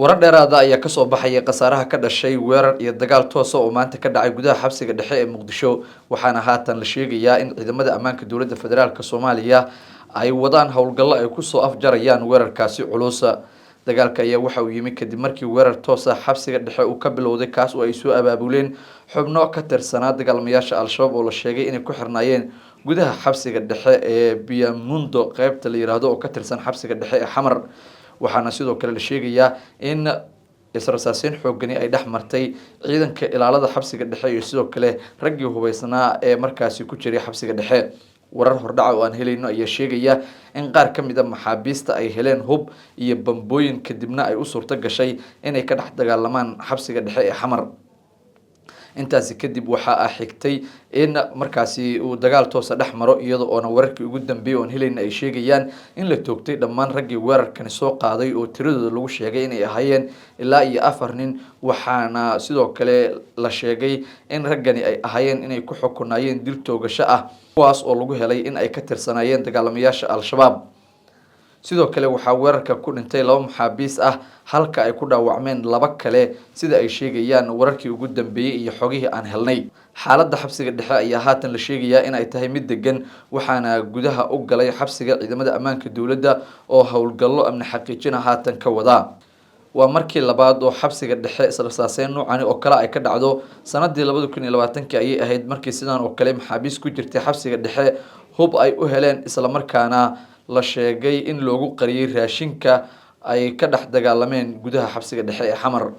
Warar dheeraada ayaa kasoo baxaya khasaaraha ka dhashay weerar iyo dagaal toosa oo maanta ka dhacay gudaha xabsiga dhexe ee Muqdisho, waxaana haatan la sheegayaa in ciidamada ammaanka dowladda federaalk Soomaaliya ay wadaan howlgallo ay kusoo afjarayaan weerarkaasi culusa. Dagaalka ayaa waxa uu yimi kadib markii weerar toosa xabsiga dhexe uu ka bilowday, kaas oo ay soo abaabuleen xubno ka tirsanaa dagaalamayaasha Al-Shabaab oo la sheegay inay ku xirnaayeen gudaha xabsiga dhexe ee Biyamundo, qeybta la yiraahdo oo ka tirsan xabsiga dhexe ee Xamar. Waxaana sidoo kale la sheegayaa in israsaaseyn xoogani ay dhex martay ciidanka ilaalada xabsiga dhexe iyo sidoo kale raggii hubeysnaa ee markaasi ku jiray xabsiga dhexe. Warar hordhaca oo aan helayno ayaa sheegaya in qaar ka mid a maxaabiista ay heleen hub iyo bambooyin, kadibna ay u suurto gashay inay ka dhex dagaalamaan xabsiga dhexe ee Xamar. Intaasi kadib waxa ah xigtay in markaasi uu dagaal toosa dhex maro, iyada oona wararkii ugu dambeeyay oon helayna ay sheegayaan in la toogtay dhammaan raggii weerarkani soo qaaday oo tiradooda lagu sheegay inay ahaayeen ilaa iyo 4 nin. Waxaana sidoo kale la sheegay in raggani ay ahaayeen inay ku xukunaayeen dil toogasho ah, kuwaas oo lagu helay in ay ka tirsanaayeen dagaalamayaasha Al-Shabaab. Sidoo kale waxaa weerarka ku dhintay 2 maxaabiis ah, halka ay ku dhaawacmeen 2 kale, sida ay sheegayaan wararkii ugu dambeeyey iyo xogihii aan helnay. Xaaladda xabsiga dhexe ayaa haatan la sheegayaa in ay tahay mid degan, waxaana gudaha u galay xabsiga ciidamada ammaanka dowladda oo howlgallo amni xaqiijina haatan ka wadaa. Waa markii labaad oo xabsiga dhexe israsaaseyn noocani oo kale ay ka dhacdo. Sanadii 2020 ayay ahayd markii sidan oo kale maxaabiis ku jirtay xabsiga dhexe hub ay u heleen, islamarkaana la sheegay in loogu qariyay raashinka ay ka dhex dagaalameen gudaha xabsiga dhexe ee Xamar.